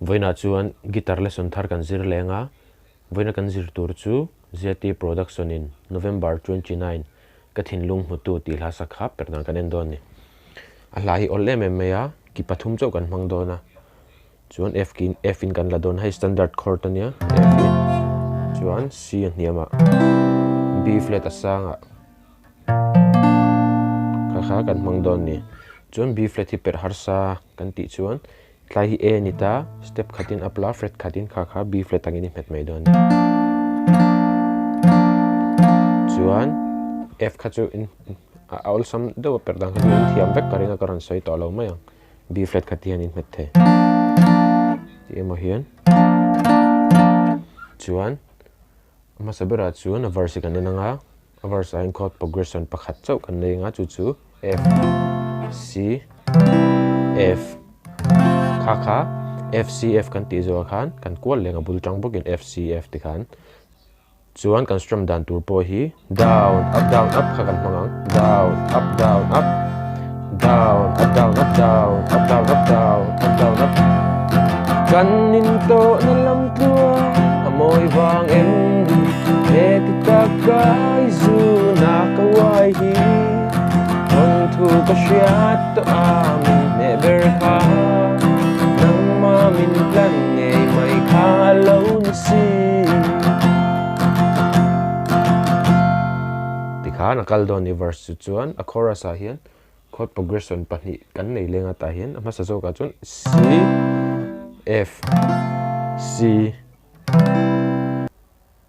Vawiinah chuan guitar lesson thar kan zir leng a, vawiina kan zir tur chu ZT Production in November 29 ka thinlung hmutu tih hla sak kha perh dan kan en dawn a ni. A hla hi awl em em mai a, ki pathum chauh kan hmang dawn a, chuan F ki F in kan la dawn a, hei standard chord a nia F hi, chuan C a hniam ah B flat a sang ah kha kha kan hmang dawn a ni. Chuan B flat hi perh harsa kan tih chuan Tlai hi A ni ta, step khatin up la, fret khatin kha kha B flat angin i hmet mai dawn a ni. Chuan F kha chu in a awlsam deuh a perh dan kha chu in thiam vek ka ring a ka rawn sawi tawh lo mai ang. B flat kha ti hian in hmet thei. Tih emaw hian chuan a hmasa berah chuan a verse hi kan en ang a, a verse ah hian chord progression pakhat chauh kan nei ang a chu chu F C F kha kha F C F kan tih zawhah khan kan kual leng a bul tang bawkin F C F ti khan chuan kan strum dan tur pawh hi down up down up kha kan hmang ang down up down up down up down up down up down up down up down up kan in tawhna lam tluang a mawi vang em ni he ti taka i zuna ka uai hi thawnthu ka hriat tawh a min hneh ber kha nangmah min plan ngei mai kha a lo ni si. Tikhan a kal dawn ni verse chu chuan a chorus ah hian chord progression pahnih kan nei leng atah hian a hmasa zawkah chuan C F C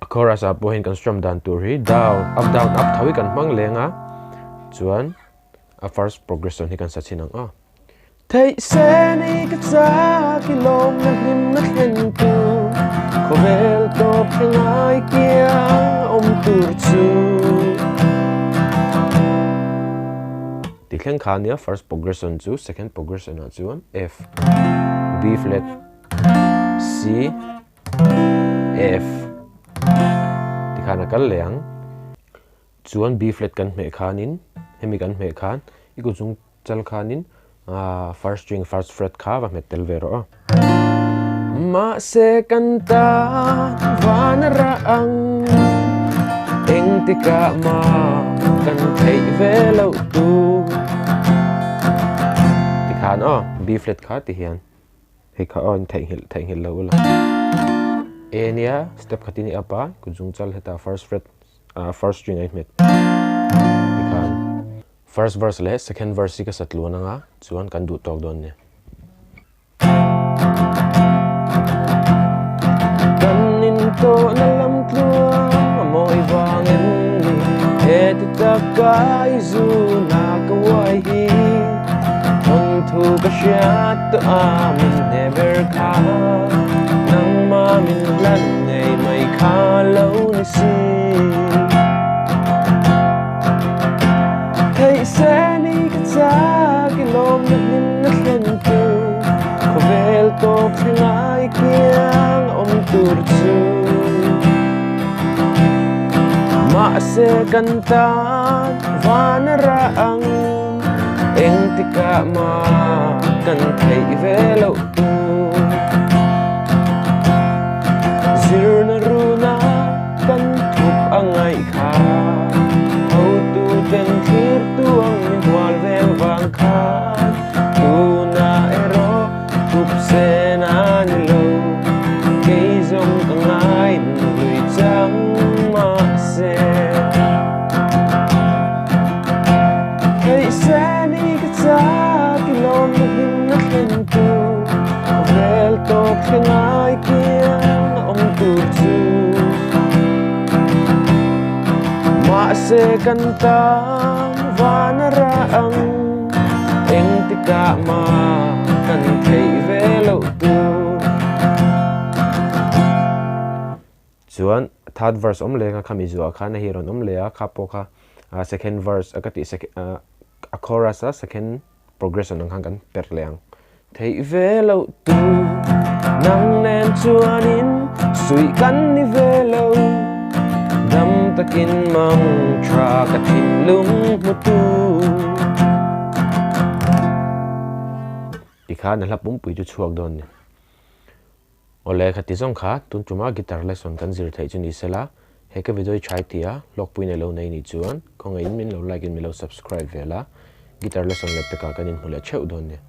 a chorus ah pawh hian kan strum dan tur hi down up down up tho hi kan hmang leng a chuan a first progression hi kan sa chhin ang aw. Theih se ni ka chak i lawmna hlimna thlen tu khawvel tawp thla ngai kiang awm tur chu. Ti thleng kha nia first progression chu second progression ah chuan F B flat C F tikhan a kal leh ang. Chuan B flat kan hmeh khanin hemi kan hmeh khan i kut chung Chal khanin first string first fret kha va hmet tel ve rawh a. Mahse kan tan van a rah ang engtikah mah kan theih ve loh tur. Tikhan aw B flat kha ti hian hei kha aw in theihnghilh theihnghilh lo ula. A nia step khatin i up a kutzung chal hetah first fret first string a i hmet tikhan. First verse leh second verse hi ka sa tluan anga chuan kan duh tawk dawn nia. Kan in tawhna lam tluang a mawi vang em ni heti taka i zuna ka uai hi thawnthu ka hriat tawh a min hne ber kha nangmah min hlan ngei mai kha lo ni si. Theih se ni ka chak i lawmna hlimna thlen tu khawvel tawp thleng ai kiang awm tur chu mahse kan tan van a rah ang engtikah mah kan theih ve loh tur zirna runa kan thup a ngaih kha hotu ten thlir tu ang min hual veng vang khan tuna erawh thup sen a ni lo kei zawng ka ngai lui chang mahse theih se ni ka chak i lawm na hlim na thlen tu khawvel tawp thleng ai kiang a awm tur chu. Mahse kan tan van a rah ang engtikah mah kan theih ve loh tur. Chuan third verse awm leh kha khami zuah khan a hi rawn awm leh a kha pawh kha second verse a ka tih a chorus a second progression ang khan kan perh leh ang. Theih ve loh tu nang nen chuanin suih kan ni ve lo dam takin mang tha ka thinlung hmu tu. Tikhan a hla pumpui chu chhuak dawn ni. Awle khati zawng kha tun tuma guitar lesson kan zir theih chu ni sela, he ka video hi try tia hlawkpui nei lo nei ni chuan khawngaihin min lo like in min lo subscribe ve la, guitar lesson leh pekah kan inhmu leh theuh dawn nia.